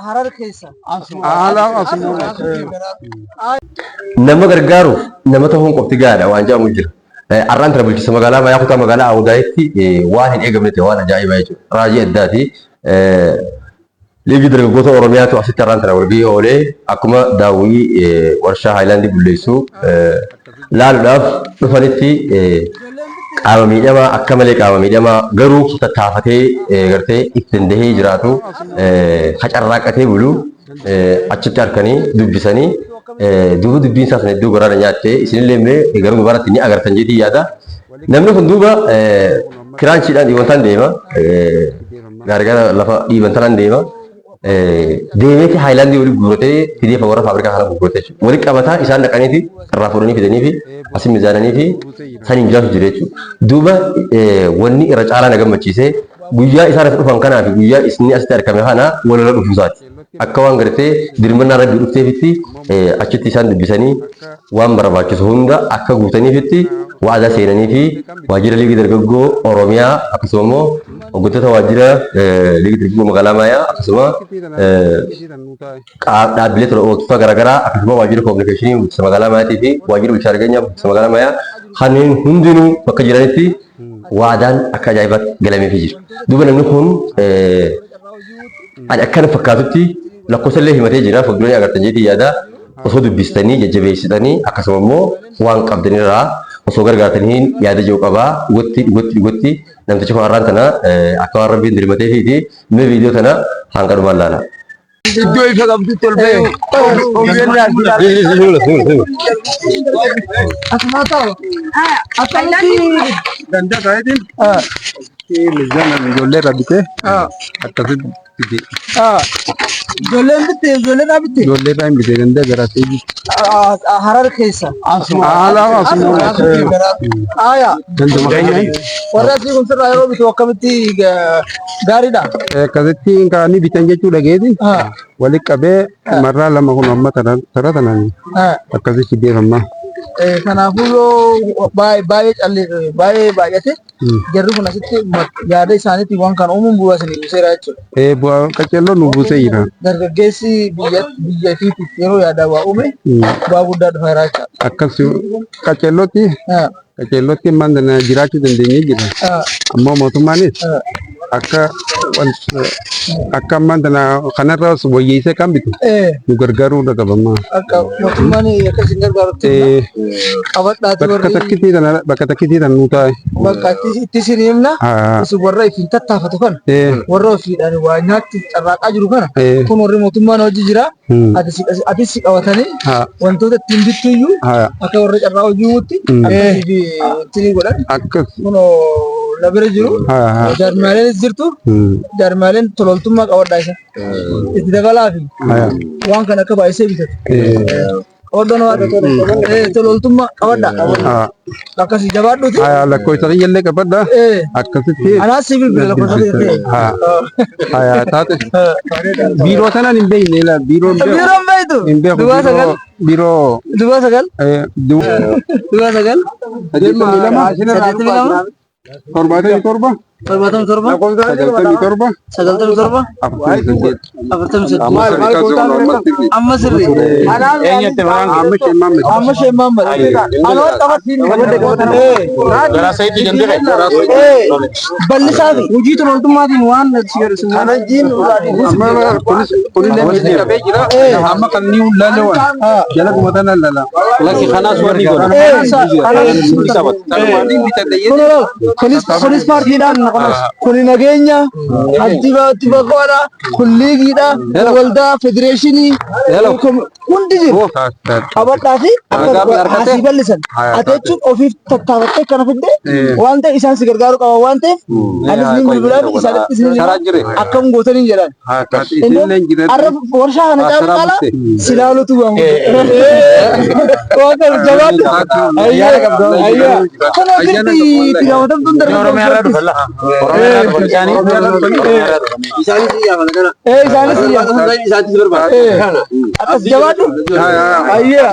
Harar keessa. Nama gargaaruuf nama ta'uun qofti gahaadha waan jedhamu jira. Har'aan tana bulchiinsa magaalaa Maayaa kutaa magaalaa Awudaayitti waan hin eegamne ta'e waan ajaa'ibaa jechuudha. Raajii addaati. Liigii dargaggoota Oromiyaatu asitti har'aan tana walgahii oolee akkuma daawwii warshaa Haayilaandii bulleessuu laaluudhaaf dhufanitti qaama miidhamaa akka malee qaama miidhamaa garuu tattaafatee gartee itti dandahee jiraatu hacarraaqatee bulu achitti harkanii dubbisanii duuba dubbiin isaa sana hedduu garaa na nyaatte isinillee mee gara dubaratti ni agartan jeetii yaada. Namni kun duuba kiraanchiidhaan dhiibantaan deema gaargara lafa dhiiban tanaan deema. Deemeeti haayilaandii wali guuratee fidee warra faabrikaa kana gurgurate jechuudha. Wali qabataa isaan dhaqaniiti irraa fuudhanii fidanii fi asii mizaananii fi saniin jiraatu jira jechuudha. Duuba wanni irra caalaa na gammachiise guyyaa isaan as dhufan kanaa fi guyyaa isni asitti argame kana walirra dhufuu isaati. Akka waan gartee dirmannaa rabbii dhufteefitti achitti isaan dubbisanii waan barbaachisu hunda akka guutaniifitti waadaa seenanii fi waajjira liigii dargaggoo Oromiyaa akkasuma immoo hoggantoota waajjira liigii dargaggoo magaalaa Maayaa akkasuma dhaabbilee tola ooltota garaagaraa akkasuma waajjira koominikeeshinii bulchiinsa magaalaa Maayaatii fi waajjira bulchaa nageenyaa bulchiinsa magaalaa Maayaa kanneen hundinuu bakka jiranitti waadaan akka ajaa'ibaatti galameefii jira. Duuba namni kun ani akkana fakkaatutti lakkoofsa illee himatee jira fuuldura ni agartan jeetii yaada osoo dubbistanii jajjabeessitanii akkasuma immoo waan qabdanirraa osoo gargaartanii yaada jiru qabaa dhugatti dhugatti dhugatti namtichi kun har'aan tana akka waan rabbiin dirmateefiiti mee viidiyoo tana hanga dhumaan laala. Iddoo ifa qabdutti ol ba'ee Asuma ta'u. Akkamitti ganda ta'eetiin mizaanaan ijoollee irraa bitee akkasitti bite. Ijoolleen bitte ijoolleen irraa bitte. Ijoollee irraa hin bitee ganda gara ta'e. Harar keessa. Haala asuma Aya. ganduma keenya Warra asii kun sirraa yeroo bitu akkamitti gaariidha. Akkasitti kaanii bitan jechuu dhageeti. Walitti qabee marraa lama kun amma tara tanaan akkasitti deemamma. Kanaafuu yoo baay'ee callee baay'ee baay'ate jarri kun asitti yaada isaaniitiin waan kana uumuun bu'aa isinii buuseera jechuudha. Ee bu'aa qaceelloo nu buusee jira. Dargaggeessi biyya biyya ifiitiif yeroo yaadaa waa uume bu'aa guddaa dhufa jira jechuudha. Akkas qaceellootti qaceellootti ammaan tana jiraachuu dandeenyee jira. Ammoo mootummaanis akka akka ammaan tana kanarra wayyeessee kan bitu nu gargaaruu irra qabama. Akka mootummaan akka isin gargaarutti qabadhaati Bakka warri takkitii tana bakka takkitii tana nu taa'e. Bakka itti isin himna isin warra ittiin tattaafatu kana warra ofiidhaan waa nyaachuuf carraaqaa jiru kana kun warri mootummaan hojii jira ati si qabatanii wantoota ittiin bittu iyyuu akka warra carraa hojii uumutti akkasii fi ittiin godhan Akkas. Kunoo na bira jiru jaarmaaleenis jirtu jaarmaaleen tololtummaa qabadhaa isa itti dabalaa fi waan kana akka baay'isee bitatu. Qabaddoon waaqa tololtummaa qabadhaa akkasii jabaadhuuti. Lakkoofsa kiyyallee qabadha. Akkasitti. Anaas si bilbila lakkoofsa kiyya. Haya taate. Biiroo tanaan hin beekne ilaa biiroo hin beeku. Biiroon beektu. Hin beeku Duwwaa sagal. biiroo. Duwwaa sagal. Duwwaa sagal. 82. 82. 77. 77. 97. 97. 48. 48. Amma sirri. Amma shee maamma. Amma shee maamma. Anoo qabatti. Bal'isaa fi hojii tololtummaatiin waan si garsiisu. Amma kunis kunillee misni qabee jira. Amma kan ni lalawan. Jala gumatan lala. Lakki kanaas wanni godha. Kunis kunis paartiidha. Kuni nageenya. Ati baqoodha. Kun liigiidha. Kun waldaa federeeshinii. Hundi jiru. Qabadhaa fi akka asii bal'isan. Ati jechuun ofiif tattaafattee kana fidde waan ta'eef isaan si gargaaruu qaban waan ta'eef anis ni bilbilaa fi isaanittis ni hima akkam gootanii jedhan. Arra warshaa kana caalu caala silaalutu waan waan kana jabaadhu. Ayyaa ayyaa. Kun ofitti itti gaafatamtuun dargaggoota. Ee isaanis akkas jabaadhu. Ayyaa.